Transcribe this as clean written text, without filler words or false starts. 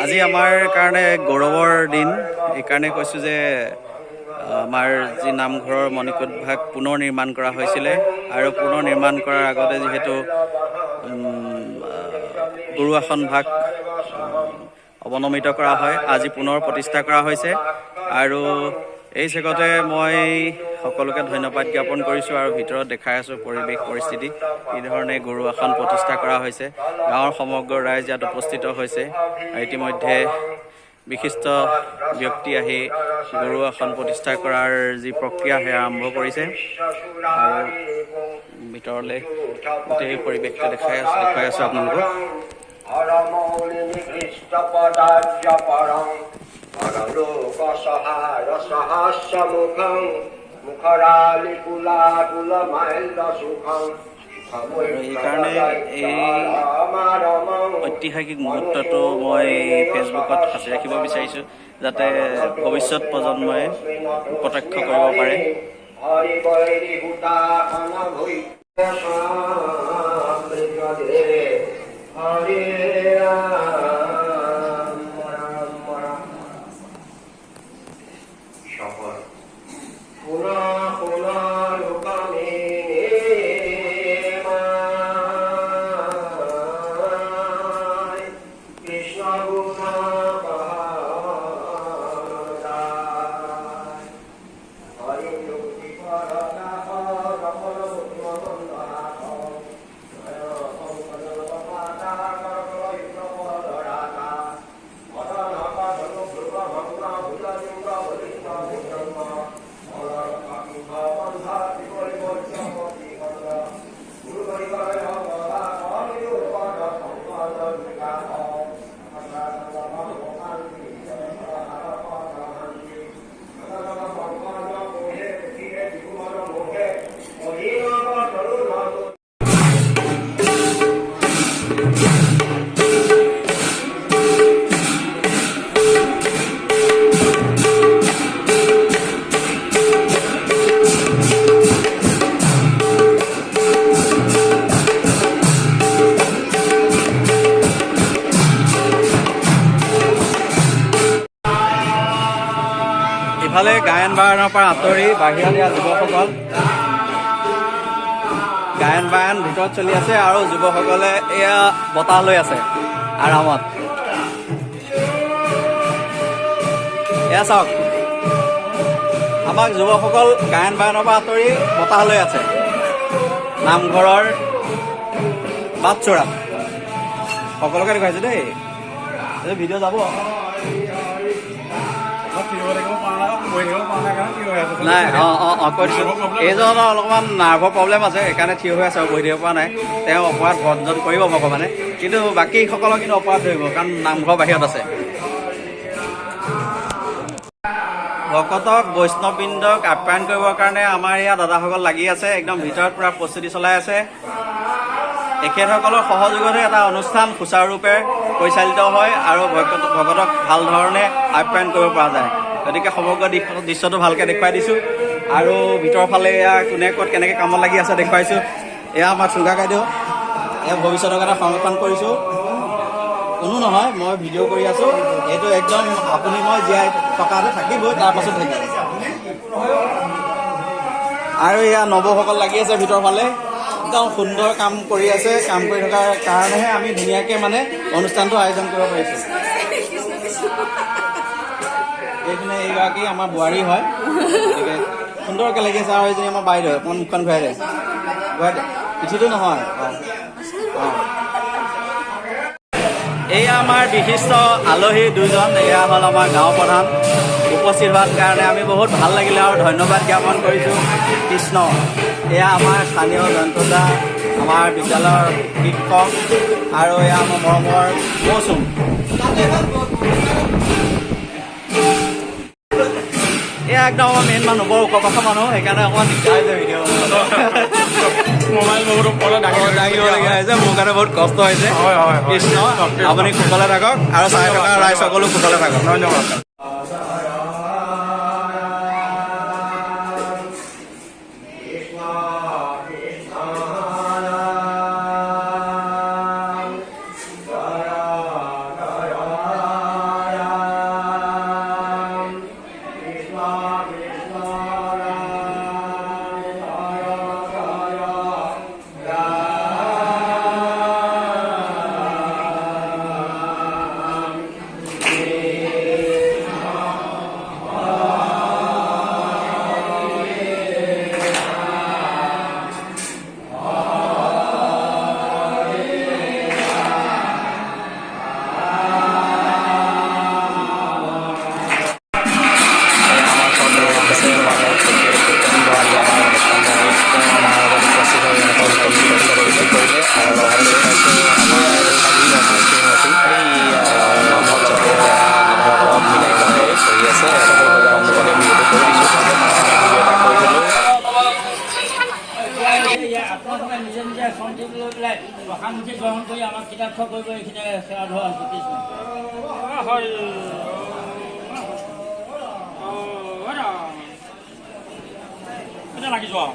আজি আমাৰ কাৰণে গৌৰৱৰ দিন। এইকাৰণে কৈছোঁ যে আমাৰ যি নামঘৰৰ মণিকূট ভাগ পুনৰ নিৰ্মাণ কৰা হৈছিলে আৰু পুনৰ নিৰ্মাণ কৰাৰ আগতে যিহেতু গুৰু আসন ভাগ অৱনমিত কৰা হয়, আজি পুনৰ প্ৰতিষ্ঠা কৰা হৈছে। আৰু এই চেগতে মই সকলোকে ধন্যবাদ জ্ঞাপন কৰিছোঁ। আৰু ভিতৰত দেখাই আছোঁ পৰিৱেশ পৰিস্থিতি কি ধৰণে গুৰু আসন প্ৰতিষ্ঠা কৰা হৈছে। গাঁৱৰ সমগ্ৰ ৰাইজ ইয়াত উপস্থিত হৈছে। ইতিমধ্যে বিশিষ্ট ব্যক্তি আহি গুৰু আসন প্ৰতিষ্ঠা কৰাৰ যি প্ৰক্ৰিয়া সেয়া আৰম্ভ কৰিছে। আৰু ভিতৰলৈ গোটেই পৰিৱেশটো দেখাই আছোঁ আপোনালোকক। এইকাৰণে এই ঐতিহাসিক মুহূৰ্তটো মই ফেচবুকত সাঁচি ৰাখিব বিচাৰিছোঁ, যাতে ভৱিষ্যত প্ৰজন্মই প্ৰত্যক্ষ কৰিব পাৰে। ইফালে গায়ন বায়নৰ পৰা আঁতৰি বাহিৰত ইয়াৰ যুৱকসকল গায়ন বায়ন ভিতৰত চলি আছে আৰু যুৱকসকলে এয়া বতাহ লৈ আছে আৰামত। এয়া চাওক, আমাক যুৱকসকল গায়ন বায়নৰ পৰা আঁতৰি বতাহ লৈ আছে নামঘৰৰ বাটচৰাত। সকলোকে দেখুৱাইছো দেই, এই ভিডিঅ' যাব নাই। অঁ অঁ অঁ কৈ দিছোঁ, এইজনৰ অলপমান নাৰ্ভৰ প্ৰব্লেম আছে, সেইকাৰণে থিয় হৈ আছে আৰু বহি থাকিব পৰা নাই। তেওঁ অপৰাধ ভঞ্জন কৰিব ভগৱানে, কিন্তু বাকীসকলক কিন্তু অপৰাধ ধৰিব, কাৰণ নামঘৰ বাহিৰত আছে। ভকতক বৈষ্ণৱবৃন্দক আপ্যায়ন কৰিবৰ কাৰণে আমাৰ ইয়াত দাদাসকল লাগি আছে, একদম ভিতৰত পূৰা প্ৰস্তুতি চলাই আছে। তেখেতসকলৰ সহযোগতে এটা অনুষ্ঠান সুচাৰুৰূপে পৰিচালিত হয় আৰু ভকতক ভাল ধৰণে আপ্যায়ন কৰিব পৰা যায়। গতিকে সমগ্ৰ দৃশ্যটো ভালকৈ দেখুৱাই দিছোঁ। আৰু ভিতৰৰ ফালে এয়া কোনে ক'ত কেনেকৈ কামত লাগি আছে দেখুৱাইছোঁ। এয়া আমাৰ চুগা বাইদেউ, এয়া ভৱিষ্যতৰ কাৰণে সংৰক্ষণ কৰিছোঁ। কোনো নহয়, মই ভিডিঅ' কৰি আছোঁ। এইটো একদম আপুনি মই জীয়াই থকাটো থাকিবই, তাৰপাছত থাকিব। আৰু এয়া নৱসকল লাগি আছে ভিতৰৰ ফালে, একদম সুন্দৰ কাম কৰি আছে। কাম কৰি থকাৰ কাৰণেহে আমি ধুনীয়াকৈ মানে অনুষ্ঠানটো আয়োজন কৰিব পাৰিছোঁ। এইপিনে এইগৰাকী আমাৰ বোৱাৰী হয়, গতিকে সুন্দৰকৈ লাগি আছে। আৰু এইজনী আমাৰ বাইদেউ, অকণমান মুখখন ঘূৰাই দে, ঘূৰাই দে, পিঠিটো নহয়। অঁ অঁ, এয়া আমাৰ বিশিষ্ট আলহী দুজন, এয়া হ'ল আমাৰ গাঁও প্ৰধান। উপস্থিত হোৱাৰ কাৰণে আমি বহুত ভাল লাগিলে আৰু ধন্যবাদ জ্ঞাপন কৰিছোঁ। কৃষ্ণ। এয়া আমাৰ স্থানীয় জয়ন্তদা, আমাৰ বিদ্যালয়ৰ শিক্ষক, আৰু এয়া আমাৰ মৰমৰ মৌচুম। এয়া একদম আমাৰ মেইন মানুহ, বৰ ওখ পাখ মানুহ, সেইকাৰণে অকণমান দিগদাৰ হৈছে ভিডিঅ' মোবাইল বহুত ওপৰলৈ দাঙিবলগীয়া হৈছে, মোৰ কাৰণে বহুত কষ্ট হৈছে। কৃষ্ণ, আপুনি কুশলে থাকক আৰু চাই থকা ৰাইজ সকলো কুশলে থাকক। ধন্যবাদ। গা ধোৱা হৈছে। কৃষ্ণ হৰি। এতিয়া লাগি যোৱা।